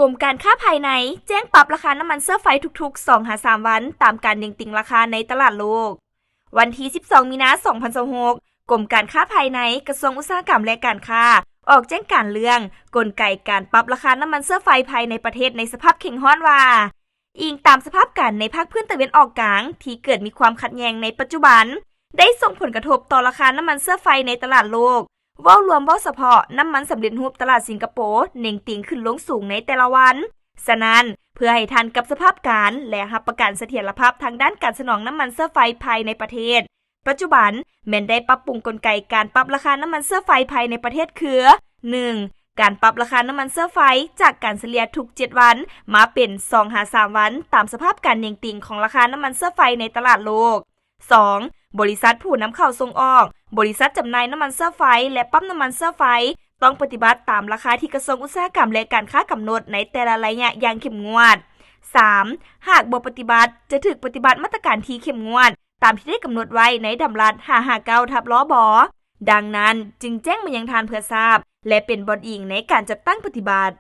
ກົມການຄ້າພາຍໃນແຈ້ງປັບລາຄານ້ຳມັນເຊື້ອໄຟທຸກໆ ສອງຫາສາມວັນ ຕາມການເໜັງຕີງລາຄາໃນຕະຫຼາດໂລກ. ວັນທີສິບສອງ ມີນາ ສອງພັນຊາວຫົກ, ກົມການຄ້າພາຍໃນ ກະຊວງອຸດສາຫະກຳ ແລະ ການຄ້າ ອອກແຈ້ງການເລື່ອງກົນໄກການປັບລາຄານ້ຳມັນເຊື້ອໄຟພາຍໃນປະເທດໃນສະພາບເຄັ່ງຮ້ອນວ່າ, ອີງຕາມສະພາບການໃນພາກພື້ນຕາເວັນອອກກາງທີ່ເກີດມີຄວາມຂັດແຍ່ງໃນປັດຈຸບັນ ໄດ້ສົ່ງຜົນກະທົບຕໍ່ລາຄານ້ຳມັນເຊື້ອໄຟໃນຕະຫຼາດໂລກ. ເວົ້າລວມ, ເວົ້າສະເພາະນ້ຳມັນສຳເລັດຮູບ, ຕະຫຼາດສິງກະໂປເໜັງຕີງຂຶ້ນລົງສູງໃນແຕ່ລະວັນ. ສະນັ້ນ, ເພື່ອໃຫ້ທັນກັບສະພາບການ ແລະ ຮັບປະກັນສະຖຽນລະພາບທາງດ້ານການສະໜອງນ້ຳມັນເຊື້ອໄຟພາຍໃນປະເທດ, ປັດຈຸບັນແມ່ນໄດ້ປັບປຸງກົນໄກການປັບລາຄານ້ຳມັນເຊື້ອໄຟພາຍໃນປະເທດຄື: ໜຶ່ງ ການປັບລາຄານ້ຳມັນເຊື້ອໄຟຈາກການສະເລ່ຍທຸກເຈັດວັນ ມາເປັນສອງຫາສາມວັນ ຕາມສະພາບການເໜັງຕີງຂອງລາຄານ້ຳມັນເຊື້ອໄຟໃນຕະຫຼາດໂລກ. ສອງ ບໍລິສັດຜູ້ນຳເຂົ້າສົ່ງອອກ, ບໍລິສັດຈຳໜ່າຍນ້ຳມັນເຊື້ອໄຟ ແລະ ປ້ຳນ້ຳມັນເຊື້ອໄຟ ຕ້ອງປະຕິບັດຕາມລາຄາທີ່ກະຊວງອຸດສາຫະກຳ ແລະ ການຄ້າກຳນົດໃນແຕ່ລະໄລຍະຢ່າງເຂັ້ມງວດ. ສາມ ຫາກບໍ່ປະຕິບັດ ຈະຖືກປະຕິບັດມາດຕະການທີ່ເຂັ້ມງວດ ຕາມທີ່ໄດ້ກຳນົດໄວ້ໃນດຳລັດ ຫ້າຫ້າເກົ້າ ທັບ ລບ. ດັ່ງນັ້ນ, ຈຶ່ງແຈ້ງມາຍັງທ່ານເພື່ອຊາບ ແລະ ເປັນບ່ອນອີງໃນການຈັດຕັ້ງປະຕິບັດ.